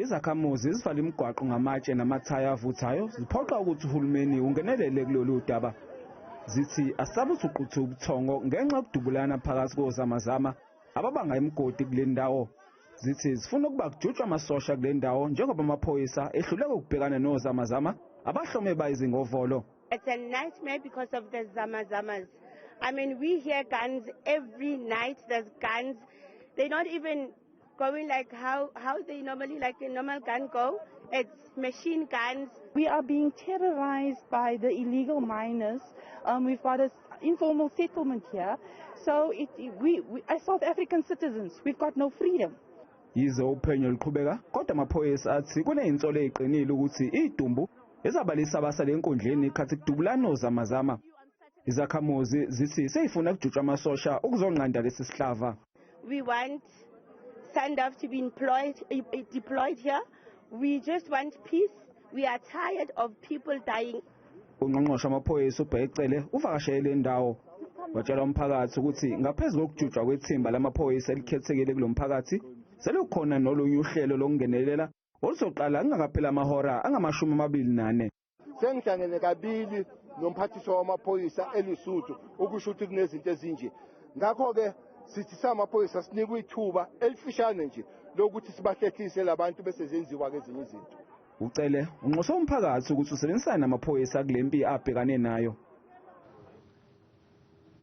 Izakhamuzi zivala imigwaqo ngamatshe namathaya avuthayo, ziphoqa ukuthi uhulumeni ungenelele kulolu daba. Zithi asabuthi uquthu ubuthongo ngenxa yokudubulana phakathi kozamazama ababanga imigodi kule ndawo. Zithi zifuna ukuba kujutshwe amasosha kule ndawo njengoba amaphoyisa ehluleka ukubhekana nozamazama abahlome bayizingovolo. It's a nightmare because of the zamazamas. I mean, we hear guns every night. There's guns. They're not even going like how they normally, like a normal gun go. It's machine guns. We are being terrorized by the illegal miners. We've got an informal settlement here. So we, as South African citizens, we've got no freedom. Yize uphenyo luqhubeka, kodwa amaphoyisa athi kunezinsolo eziqinile ukuthi izidumbu ezabalisa abasale enkundleni khathi kudubulana ozamazama. Izakhamuzi zithi seyifuna kujutshwa amasosha ukuzonqanda lesi sihlava. We want SANDF to be deployed here. We just want peace. We are tired of people dying. Ungqongqoshe wamaphoyisa uBheki Cele uvakashele le ndawo, watshela umphakathi ukuthi ngaphezu kokujutshwa kwethimba lamaphoyisa elikhethekile kulo mphakathi, selukhona nolunye uhlelo lokungenelela oluzoqala kungakapheli amahora angu-24. Sengihlangene kabili nomphathiswa wamaphoyisa eLesotho ukusho ukuthi kunezinto ezinje. Ngakho-ke sithi samaphoyisa sinikwe ithuba elifishane nje lokuthi sibahlehlise labantu, bese zenziwa-ke ezinye izinto. Ucele unxusa umphakathi ukuthi usebenzisane namaphoyisa kule mpi abhekane nayo.